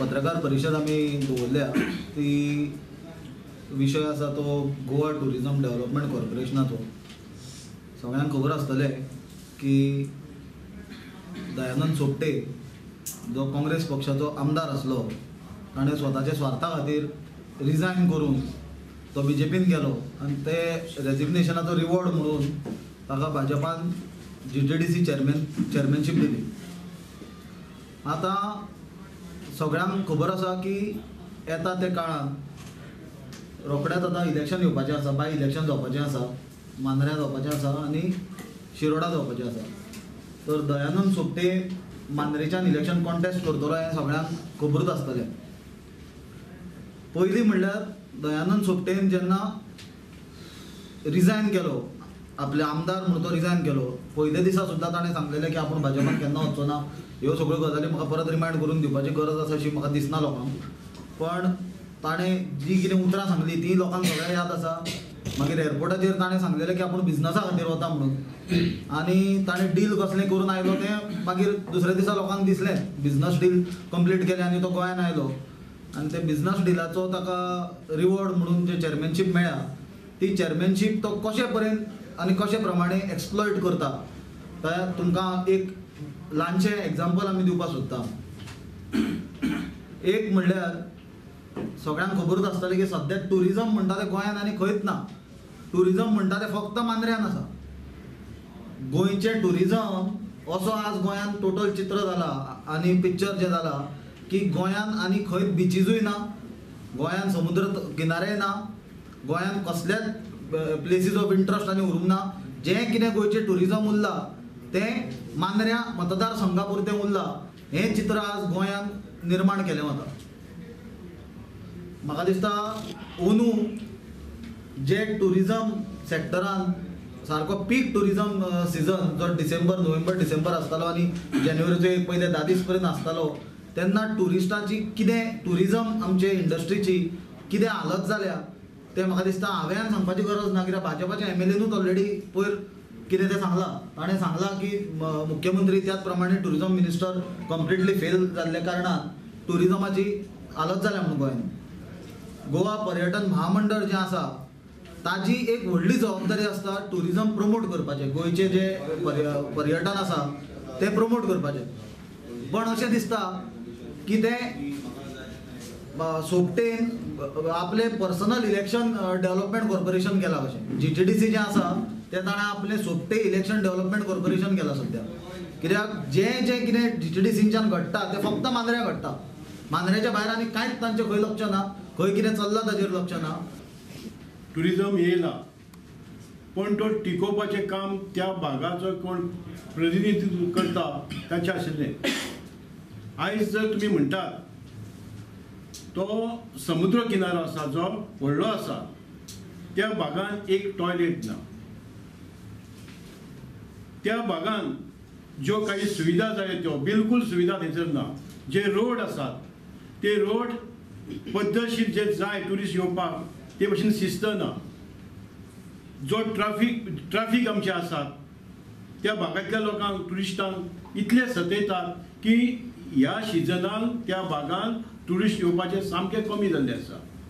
पत्रकार परिशद आमी दवरल्या ती विशय आसा तो गोवा टुरिजम डेव्हलपमेंट कॉर्पोरेशनाचो. सगळ्यांक खबर आसतलें की दयानंद सोपटे जो काँग्रेस पक्षाचो आमदार आसलो ताणें स्वताच्या स्वार्था खातीर रिजायन करून तो बीजेपीन गेलो आनी ते रेजिग्नेशनाचो रिवॉर्ड म्हणून ताका भाजपान GTDC चेअरमॅनशीप दिली. आतां सगळ्यांक खबर आसा की येता ते काळांत रोखडेंच आतां इलेक्शन येवपाचें आसा, बाय इलेक्शन जावपाचें आसा, मांद्र्यां जावपाचें आसा आनी शिरोडा जावपाचें आसा. तर दयानंद सोपटे मांद्रेच्यान इलेक्शन कॉन्टेस्ट करतलो हें सगळ्यांक खबरूच आसतलें. पयलीं म्हणल्यार दयानंद सोपटेन जेन्ना रिजायन केलो, आपले आमदार म्हणून तो रिजायन केलो, पयले दिसा सुद्दां ताणें सांगलेलें की आपूण भाजपान केन्ना वचचो ना. ह्यो सगळ्यो गजाली म्हाका परत रिमायंड करून दिवपाची गरज आसा अशी म्हाका दिसना लोकांक, पण ताणें जी कितें उतरां सांगली ती लोकांक सगळ्यांक याद आसा. मागीर एअरपोर्टाचेर ताणें सांगलेलें की आपूण बिजनसा खातीर वता म्हणून, आनी ताणें डील कसलें करून आयलो तें मागीर दुसऱ्या दिसा लोकांक दिसलें. बिजनस डील कंप्लीट केलें आनी तो गोंयान आयलो आनी ते बिजनस डिलाचो ताका रिवॉर्ड म्हणून जे चेअरमॅनशीप मेळ्ळ्या ती चेअरमॅनशीप तो कशे पर्यंत आनी कशे प्रमाणे एक्सप्लॉयट करता ते तुमकां एक ल्हानशें एग्जाम्पल आमी दिवपाक सोदता. एक म्हणल्यार सगळ्यांक खबरूच आसतलें की सद्या टुरिजम म्हणटा तें गोंयांत आनी खंयच ना. टुरिजम म्हणटा तें फक्त मांद्र्यान आसा. गोंयचें टुरिजम असो आज गोंयांत टोटल चित्र जाला आनी पिक्चर जें जाला की गोंयांत आनी खंय बिचीजूय ना, गोंयांत समुद्र किनारे ना, गोंयांत कसलेच प्लेसीस ऑफ इंट्रस्ट आनी उरूंक ना. जें कितें गोंयचें टुरिजम उरलां तें मांद्र्या मतदारसंघा पुरतें उरलां. हें चित्र आज गोंयांत निर्माण केलें वता. म्हाका दिसता अंदू जे टुरिजम सेक्टरान सारको पीक टुरिजम सिजन जो डिसेंबर, नोव्हेंबर डिसेंबर आसतालो आनी जानेवारीचो एक पयले 10 दीस पर्यंत आसतालो तेन्ना ट्युरिस्टांची कितें टुरिजम आमचे इंडस्ट्रीची कितें हालत जाल्या तें म्हाका दिसता हांवें सांगपाची गरज ना, कित्याक भाजपाच्या एमएलएनूच ऑलरेडी पयर कितें तें सांगलां. ताणें सांगलां की मुख्यमंत्री त्याच प्रमाणे टुरिजम मिनिस्टर कंप्लिटली फेल जाल्ल्या कारणान टुरिजमाची हालत जाल्या म्हणून गोंयांत. गोवा पर्यटन महामंडळ जें आसा ताजी एक व्हडली जबाबदारी आसता टुरिजम प्रमोट करपाचें, गोंयचें जें पर्यटन आसा तें प्रमोट करपाचें. पण अशें दिसता की तें सोपटेन आपलें पर्सनल इलेक्शन डेव्हलपमेंट कॉर्पोरेशन केलां कशें. GTDC जें आसा तें ताणें आपलें सोपटे इलेक्शन डेव्हलपमेंट कॉर्पोरेशन केलां सद्या. कित्याक जें जें कितें GTDCच्यान घडटा तें फक्त मांद्र्यां घडटा, मांद्र्याच्या भायर आनी कांयच तांचें खंय लक्ष ना, खंय कितें चल्लां ताचेर लक्ष ना. टुरिजम येयला पण तो टिकोवपाचें काम त्या भागाचो कोण प्रतिनिधित्व करता ताचें आशिल्लें. आयज जर तुमी म्हणटात तो समुद्र किनारो आसा जो व्हडलो आसा त्या भागान एक टॉयलेट ना, त्या भागान ज्यो काही सुविधा जाय त्यो बिलकुल सुविधा थंयसर ना. जे रोड आसात ते रोड पद्दतशीर जे जाय ट्युरिस्ट येवपाक ते भशेन शिस्त ना. जो ट्राफीक आमचे आसात त्या भागांतल्या लोकांक ट्युरिस्टांक इतले सतयतात की ह्या सिजनान त्या भागान ट्युरिस्ट येवपाचें सामकें कमी जाल्लें आसा.